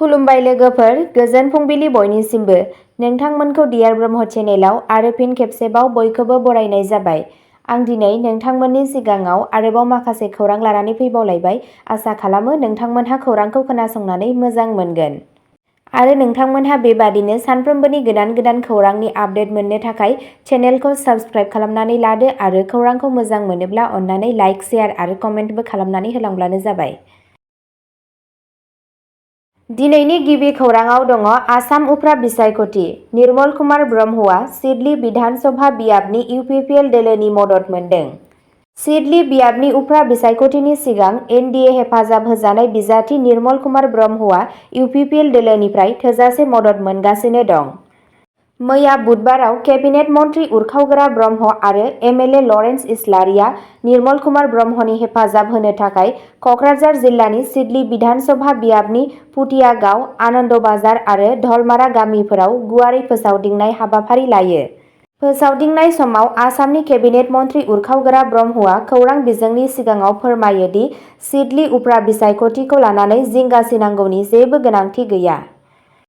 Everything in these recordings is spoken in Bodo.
खुलुमबाय लोगोफोर, गोजोन फुंबिलि बयनिसिमबो। नोंथांमोनखौ डियार ब्रह्म चेनेलाव आरो फिन खेबसेबाव बयखौबो बरायनाय जाबाय। आं दिनै नोंथांमोननि सिगाङाव आरोबाव माखासे खौरां लानानै फैबावलायबाय। आसा खालामो नोंथांमोनहा खौरांखौ खोनासंनानै मोजां मोनगोन। आरो नोंथांमोनहा बेबादिनो सानफ्रोमबोनि गोदान गोदान खौरांनि आपडेट मोननो थाखाय चेनेलखौ साबस्क्राइब खालामनानै लादो आरो खौरांखौ मोजां मोनोब्ला अन्नानै लाइक, शेयार आरो कमेन्टबो खालामनानै होलांब्लानो जाबाय। दिनैनि गिबि खौराङाव दङ आसाम उफ्रा बिसायख'थि निर्मल कुमार ब्रह्मआ सिडली बिधान सभा बियाबनि UPPL दोलोनि मदद मोन्दों। सिडली बियाबनि उफ्रा बिसायख'थिनि सिगां NDA हेफाजाब होजानाय बिजाथि निर्मल कुमार ब्रह्मआ UPPL दोलोनिफ्राय थोजासे मदद मोनगासिनो दं। मैया बुधबाराव केबिनेट मन्त्रि उरखावग्रा ब्रह्म आरो MLA लरेन्स इस्लारिया निर्मल कुमार ब्रह्मनि हेफाजाब होनो थाखाय क'क्राझार जिल्लानि सिडली बिधान सभा बियाबनि पुटियागाव, आनन्द बाजार आरो धलमारा गामिफोराव गुवारै फोसावदिंनाय हाबाफारि लायो। फोसावदिंनाय समाव आसामनि केबिनेट मन्त्रि उरखावग्रा ब्रह्मआ खौरां बिजोंनि सिगाङाव फोरमायो दि सिडली उफ्रा बिसायख'थिखौ लानानै जिंगासिनांगौनि जेबो गोनांथि गैया।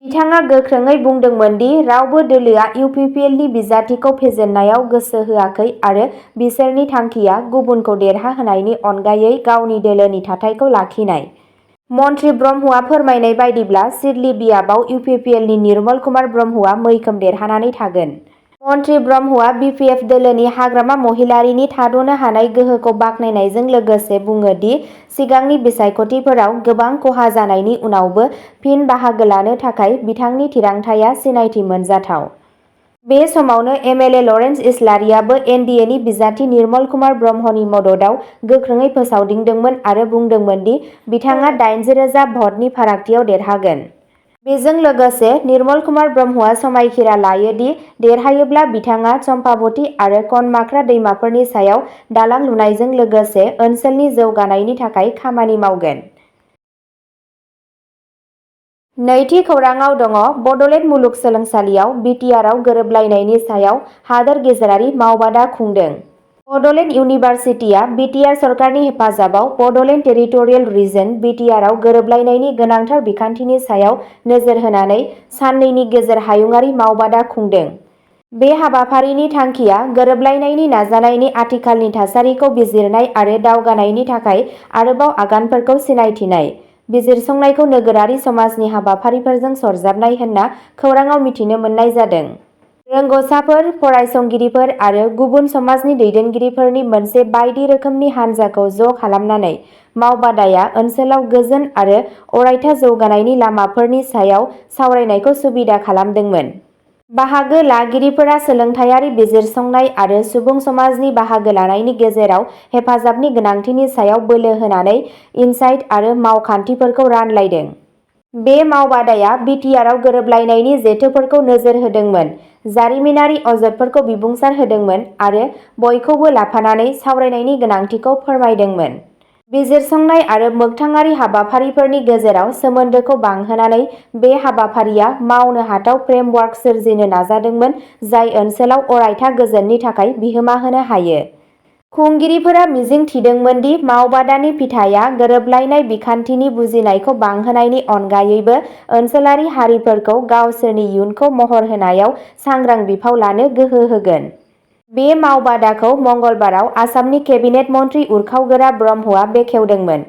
बिथाङा गोख्रोङै बुंदोंमोन दि रावबो दोलोआ UPPLनि बिजाथिखौ फेजेननायाव गोसो होआखै आरो बिसोरनि थांखिया गुबुनखौ देरहाहोनायनि अनगायै गावनि दोलोनि थाथायखौ लाखिनाय। मन्त्रि ब्रह्मआ फोरमायनाय बायदिब्ला सिडली बियाबाव UPPLनि निर्मल कुमार ब्रह्मआ मैखोम देरहानानै थागोन। मन्त्रि ब्रह्मआ BPF दोलोनि हाग्रामा महिलारीनि थाद'नो हानाय गोहोखौ बाख्नायनायजों लोगोसे बुङो दि सिगांनि बिसायख'थिफोराव गोबां खहा जानायनि उनावबो फिन बाहागो लानो थाखाय बिथांनि थिरांथाया सिनायथि मोनजाथाव। बे समावनो MLA लरेन्स इस्लारियाबो NDAनि बिजाथि निर्मल कुमार ब्रह्मनि मददआव गोख्रोङै फोसावदिंदोंमोन आरो बुंदोंमोन दि बिथाङा 80,000 भटनि फारागथियाव देरहागोन। बेजों लोगोसे निर्मल कुमार ब्रह्मआ समायखिरा लायो दि देरहायोब्ला बिथाङा चम्पावती आरो कनमाक्रा दैमाफोरनि सायाव दालां लुनायजों लोगोसे ओनसोलनि जौगानायनि थाखाय खामानि मावगोन। नैथि खौराङाव दङ बड'लेण्ड मुलुगसोलोंसालियाव BTRआव गोरोबलायनायनि सायाव हादोर गेजेरारि मावबादा खुंदों। बड'लेण्ड इउनिभारसिटिया BTR सरकारनि हेफाजाबाव बड'लेण्ड टेरिटरियेल रिजन BTRआव गोरोबलायनायनि गोनांथार बिखान्थिनि सायाव नोजोर होनानै साननैनि गेजेर हायुंआरि मावबादा खुंदों। बे हाबाफारिनि थांखिया गोरोबलायनायनि नाजानायनि आथिखालनि थासारिखौ बिजिरनाय आरो दावगानायनि थाखाय आरोबाव आगानफोरखौ सिनायथिनाय। बिजिरसंनायखौ नोगोरारि समाजनि हाबाफारिफोरजों सरजाबनाय होनना खौराङाव मिथिनो मोननाय जादों। रोंग'साफोर, फरायसंगिरिफोर आरो गुबुन समाजनि दैदेनगिरिफोरनि मोनसे बायदि रोखोमनि हानजाखौ ज' खालामनानै मावबादाया ओनसोलाव गोजोन आरो अरायथा जौगानायनि लामाफोरनि सायाव सावरायनायखौ सुबिदा खालामदोंमोन। बाहागो लागिरिफोरा सोलोंथायारि बिजिरसंनाय आरो सुबुं समाजनि बाहागो लानायनि गेजेराव हेफाजाबनि गोनांथिनि सायाव बोलो होनानै इनसाइट आरो मावखान्थिफोरखौ रानलायदों। बे मावबादाया BTRआव गोरोबलायनायनि जेथोफोरखौ नोजोर होदोंमोन, जारिमिनारि अजदफोरखौ बिबुंसार होदोंमोन आरो बयखौबो लाफानानै सावरायनायनि गोनांथिखौ फोरमायदोंमोन। बिजिरसंनाय आरो मोगथाङारि हाबाफारिफोरनि गेजेराव सोमोन्दोखौ बांहोनानै बे हाबाफारिया मावनो हाथाव फ्रेमवार्क सोरजिनो नाजादोंमोन जाय ओनसोलाव अरायथा गोजोननि थाखाय बिहोमा होनो हायो। खुंगिरिफोरा मिजिं थिदोंमोन दि मावबादानि फिथाइया गोरोबलायनाय बिखान्थिनि बुजिनायखौ बांहोनायनि अनगायैबो ओनसोलारि हारिफोरखौ गावसोरनि इयुनखौ महर होनायाव सांग्रां बिफाव लानो गोहो होगोन। बे मावबादाखौ मंगलबाराव आसामनि केबिनेट मन्त्रि उरखावगोरा ब्रह्मआ बेखेवदोंमोन।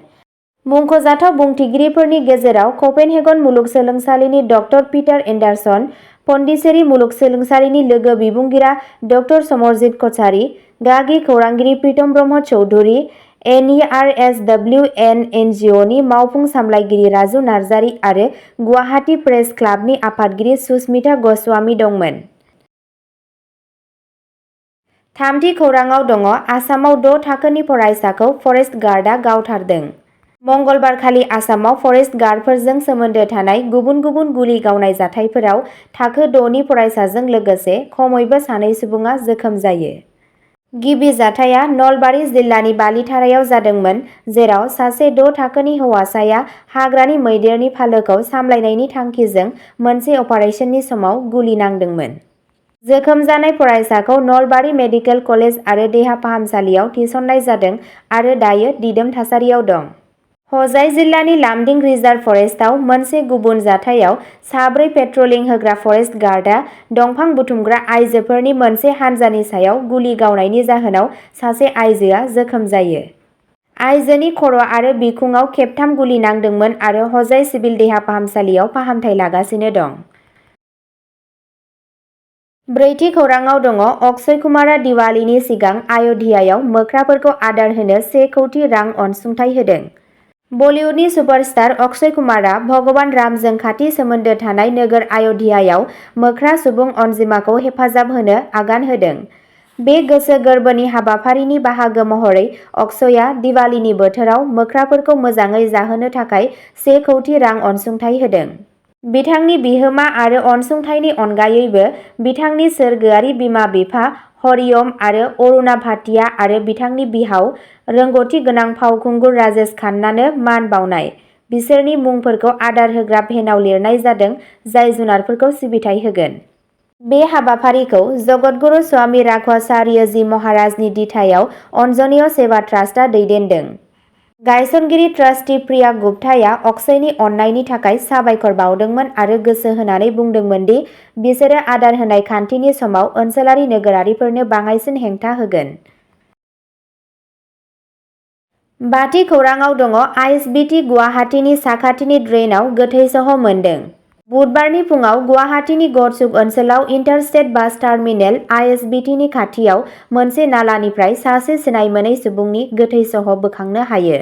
मुंख'जाथाव बुंथिगिरिफोरनि गेजेराव क'पेनहेगन मुलुगसोलोंसालिनि डक्टर पिटार एन्डारसन, पन्डिचेरी मुलुगसोलोंसालिनि लोगो बिबुंगिरा डक्टर समरजित कछारी, गागि खौरांगिरि प्रीतम ब्रह्म चौधुरी, NERSWN NGOनि मावफुं सामलायगिरि राजु नार्जारी आरो गुवाहाटी प्रेस क्लाबनि आफादगिरि सुस्मिता गस्वामी दंमोन। थामथि खौराङाव दङ आसामाव 6 थाखोनि फरायसाखौ फरेस्ट गार्डआ गावथारदों। मंगलबारखालि आसामाव फरेस्ट गार्डफोरजों सोमोन्दो थानाय गुबुन गुबुन गुलि गावनाय जाथायफोराव थाखो 6नि फरायसाजों लोगोसे खमैबो 2 सुबुङा जोखोम जायो। गिबि जाथाया नलबारी जिल्लानि बालिथारायाव जादोंमोन, जेराव सासे 6 थाखोनि हौवासाया हाग्रानि मैदेरनि फालोखौ सामलायनायनि थांखिजों मोनसे अपारेसननि समाव गुलि नांदोंमोन। जोखोम जानाय फरायसाखौ नलबारी मेडिकेल कलेज आरो देहा फाहामसालियाव थिसननाय जादों आरो दायो दिदोम थासारियाव दं। हजाइ जिल्लानि लामदिं रिजार्भ फरेस्टआव मोनसे गुबुन जाथायाव साब्रै पेट्रलिं होग्रा फरेस्ट गार्डआ दंफां बुथुमग्रा आइजोफोरनि मोनसे हानजानि सायाव गुलि गावनायनि जाहोनाव सासे आइजोआ जोखोम जायो। आइजोनि खर' आरो बिखुङाव खेबथाम गुलि नांदोंमोन आरो हजाइ सिभिल देहा फाहामसालियाव फाहामथाय लागासिनो दं। ब्रैथि खौराङाव दङ अक्षय कुमारआ दिवालीनि सिगां आय'ध्यायाव मोख्राफोरखौ आदार होनो 1 कौटि रां अनसुंथाइ होदों। बलिउडनि सुपारस्टार अक्षय कुमारआ भगवान रामजों खाथि सोमोन्दो थानाय नोगोर आय'ध्यायाव मोख्रा सुबुं अनजिमाखौ हेफाजाब होनो आगान होदों। बे गोसो गोरबोनि हाबाफारिनि बाहागो महरै अक्षयआ दिवालीनि बोथोराव मोख्राफोरखौ मोजाङै जाहोनो थाखाय 1 कौटि रां अनसुंथाइ होदों। बिथांनि बिहोमा आरो अनसुंथाइनि अनगायैबो बिथांनि सोरगोआरि बिमा-बिफा हरिओम आरो अरुणा भाटिया आरो बिथांनि बिहाव रोंग'थि गोनां फावखुंगुर राजेश खान्नानो मान बावनाय। बिसोरनि मुंफोरखौ आदार होग्रा भेनआव लिरनाय जादों जाय जुनारफोरखौ सिबिथाय होगोन। बे हाबाफारिखौ जगतगुरु स्वामी राघवाचार्य जी महाराजनि दिथायाव अन्जनीय सेवा ट्रास्टआ दैदेनदों। गायसनगिरि ट्रास्टी प्रिया गुप्ताया अक्षयनि अननायनि थाखाय साबायखर बावदोंमोन आरो गोसो होनानै बुंदोंमोन दि बिसोरो आदार होनाय खान्थिनि समाव ओनसोलारि नोगोरारिफोरनो बाङाइसिन हेंथा होगोन। बाथि खौराङाव दङ आइएसबिटि गुवाहाटीनि साखाथिनि ड्रेनाव गोथै सह मोन्दों। बुधबारनि फुङाव गुवाहाटीनि गड़चुक ओनसोलाव इन्टारस्टेट बास टार्मिनेल आइएसबिटिनि खाथियाव मोनसे नालानिफ्राय सासे सिनाय मोनै सुबुंनि गोथै सह बोखांनो हायो।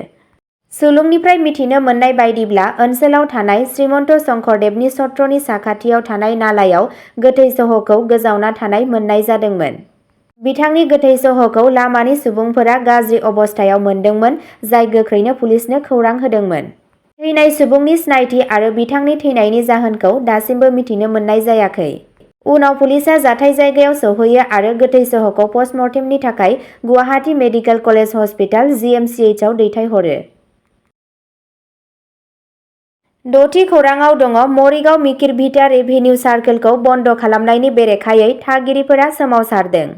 सुलुंनिफ्राय मिथिनो मोननाय बायदिब्ला ओनसोलाव थानाय श्रीमन्त शंकरदेवनि सत्रनि साखाथियाव थानाय नालायाव गोथै सहखौ गोजावना थानाय मोननाय जादोंमोन। बिथांनि गोथै सहखौ लामानि सुबुंफोरा गाज्रि अबस्थायाव मोनदोंमोन जाय गोख्रैनो पुलिसनो खौरां होदोंमोन। थैनाय सुबुंनि सिनायथि आरो बिथांनि थैनायनि जाहोनखौ दासिमबो मिथिनो मोननाय जायाखै। उनाव पुलिसआ जाथाय जायगायाव सौहैयो आरो गोथै सहखौ पस्टमर्टेमनि थाखाय Guwahati medical college hospital (GMCH) आव दैथायहरो। द'थि खौराङाव दङ मरिगाव मिकिरभिटा रेभिनिउ सार्कलखौ बन्द खालामनायनि बेरेखायै थागिरिफोरा सोमावसारदों।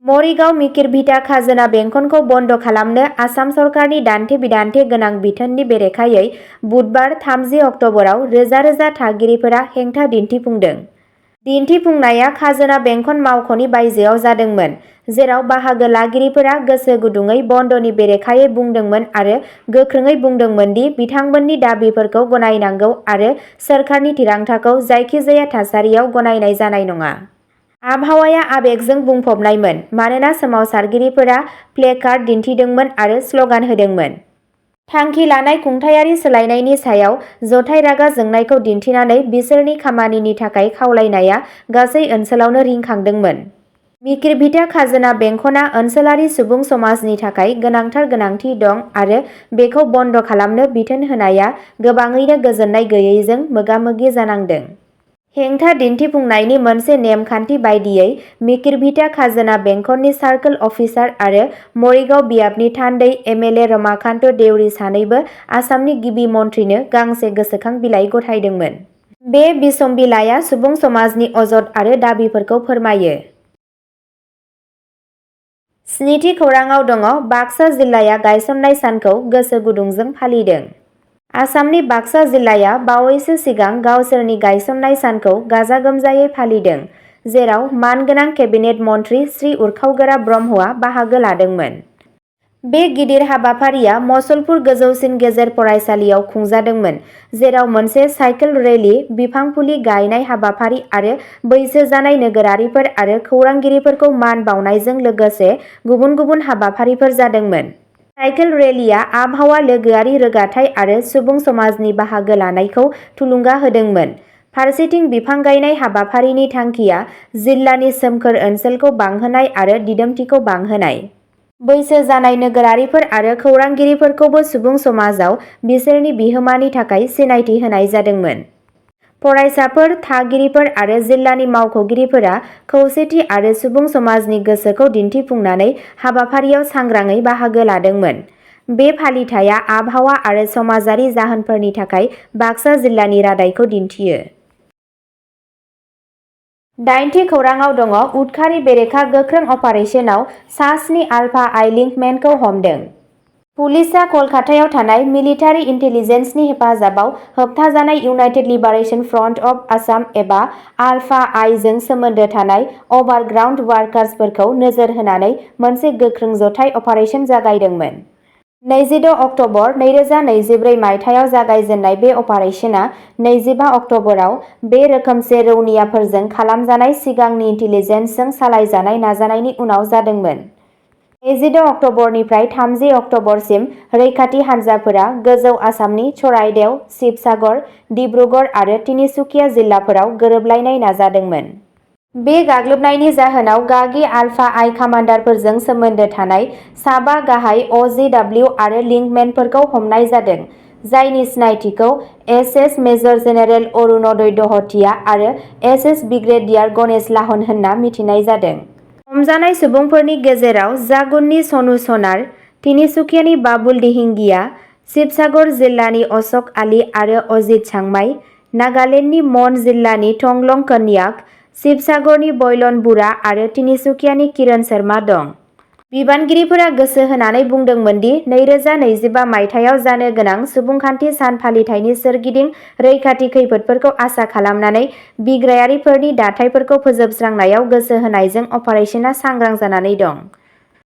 मरिगाव मिकिरभिटा खाजोना बेंखनखौ बन्द खालामनो आसाम सरकारनि दान्थे-बिदान्थे गोनां बिथोननि बेरेखायै बुधबार 30 अक्ट'बराव रोजा रोजा थागिरिफोरा हेंथा दिन्थिफुंदों। दिन्थिफुंनाया खाजोना बेंखन मावख'नि बायजोआव जादोंमोन, जेराव बाहागो लागिरिफोरा गोसो गुदुंयै बन्दनि बेरेखायै बुंदोंमोन आरो गोख्रोङै बुंदोंमोन दि बिथांमोननि दाबिफोरखौ गनायनांगौ आरो सोरखारनि थिरांथाखौ जायखिजाया थासारियाव गनायनाय जानाय नङा। आबहावाया आबेगजों बुंफबनायमोन मानोना सोमावसारगिरिफोरा प्लेकार्ड दिन्थिदोंमोन आरो स्ल'गान होदोंमोन। थांखि लानाय खुंथायारि सोलायनायनि सायाव जथाय रागा जोंनायखौ दिन्थिनानै बिसोरनि खामानिनि थाखाय खावलायनाया गासै ओनसोलावनो रिंखांदोंमोन। मिकिरभिटा खाजोना बेंखनआ ओनसोलारि सुबुं समाजनि थाखाय गोनांथार गोनांथि दं आरो बेखौ बन्द खालामनो बिथोन होनाया गोबाङैनो गोजोननाय गैयैजों मोगा-मोगि जानांदों। हेंथा दिन्थिफुंनायनि मोनसे नेम-खान्थि बायदियै मिकिरभिटा खाजोना बेंखननि सार्कल अफिसार आरो मरिगाव बियाबनि थान्दै एमएलए रमाकान्त देउरि सानैबो आसामनि गिबि मन्थ्रिनो गांसे गोसोखां बिलाइ गथायदोंमोन। बे बिसम बिलाइआ सुबुं समाजनि अजद आरो दाबिफोरखौ फोरमायो। स्निथि खौराङाव दङ बाक्सा जिल्लाया गायसननाय सानखौ गोसो गुदुंजों फालिदों। आसामनि बाक्सा जिल्लाया बावैसो सिगां गावसोरनि गायसननाय सानखौ गाजा-गोमजायै फालिदों, जेराव मानगोनां केबिनेट मन्थ्रि श्री उरखावगोरा ब्रह्मआ बाहागो लादोंमोन। बे गिदिर हाबाफारिया मसलपुर गोजौसिन गेजेर फरायसालियाव खुंजादोंमोन, जेराव मोनसे साइकेल रेली, बिफां फुलि गायनाय हाबाफारि आरो बैसो जानाय नोगोरारिफोर आरो खौरांगिरिफोरखौ मान बावनायजों लोगोसे गुबुन गुबुन हाबाफारिफोर जादोंमोन। साइकेल रेलीआ आबहावा लोगोआरि रोगाथाइ आरो सुबुं समाजनि बाहागो लानायखौ थुलुंगा होदोंमोन। फारसेथिं बिफां गायनाय हाबाफारिनि थांखिया जिल्लानि सोमखोर ओनसोलखौ बांहोनाय आरो दिदोमथिखौ बांहोनाय। बैसो जानाय नोगोरारिफोर आरो खौरांगिरिफोरखौबो सुबुं समाजाव बिसोरनि बिहोमानि थाखाय सिनायथि होनाय जादोंमोन। फरायसाफोर, थागिरिफोर आरो जिल्लानि मावख'गिरिफोरा खौसेथि आरो सुबुं समाजनि गोसोखौ दिन्थिफुंनानै हाबाफारियाव सांग्राङै बाहागो लादोंमोन। बे फालिथाइया आबहावा आरो समाजारि जाहोनफोरनि थाखाय बाक्सा जिल्लानि रादायखौ दिन्थियो। दाइनथि खौराङाव दङ उदखारि बेरेखा गोख्रों अपारेसनाव सा 7 आलफा आइ लिंकमेनखौ हमदों। पुलिसआ कलकातायाव थानाय मिलिटारि इन्टेलिजेन्सनि हेफाजाबाव होबथाजानाय united liberation front of Assam एबा आलफा आइ जों सोमोन्दो थानाय अभारग्राउन्ड वार्कार्सफोरखौ नोजोर होनानै मोनसे गोख्रों जथाय अपारेशन जागायदोंमोन। 26 अक्ट'बर 2024 मायथाइयाव जागायजेननाय बे अपारेशना 25 अक्ट'बराव बे रोखोमसे रौनियाफोरजों खालामजानाय सिगांनि इन्टेलिजेन्सजों सालायजानाय नाजानायनि उनाव जादोंमोन। 26 अक्ट'बरनिफ्राय 30 अक्ट'बरसिम रैखाथि हान्जाफोरा गोजौ आसामनि चराइदेव, शिबसागर, डिब्रुगड़ आरो तिनिसुकिया जिल्लाफोराव गोरोबलायनाय नाजादोंमोन। बे गाग्लोबनायनि जाहोनाव गागि आलफा आइ कामान्डारफोरजों सोमोन्दो थानाय साबा गाहाय अ.जे.डब्लिउ. आरो लिंकमेनफोरखौ हमनाय जादों, जायनि सिनायथिखौ एस.एस. मेजर जेनेरेल अरुण'दय दह'तिया आरो एस.एस. ब्रिगेडियार गणेश लाहन होनना मिथिनाय जादों। हमजानाय सुबुंफोरनि गेजेराव जागुननि सनु सनार, तिनिसुकियानि बाबुल दिहिंगिया, शिबसागर जिल्लानि अशक आली आरो अजित चांमाइ, नागालेन्डनि मन जिल्लानि टंगलं कन्याक, शिबसागरनि बयलन बुरा आरो तिनिसुकियानि किरण शर्मा दं। बिबानगिरिफोरा गोसो होनानै बुंदोंमोन दि 2025 मायथाइयाव जानो गोनां सुबुंखान्थि सान फालिथायनि सोरगिदिं रैखाथि खैफोदफोरखौ आसा खालामनानै बिग्रायारिफोरनि दाथायफोरखौ फोजोबस्रांनायाव गोसो होनायजों अपारेशनआ सांग्रां जानानै दं।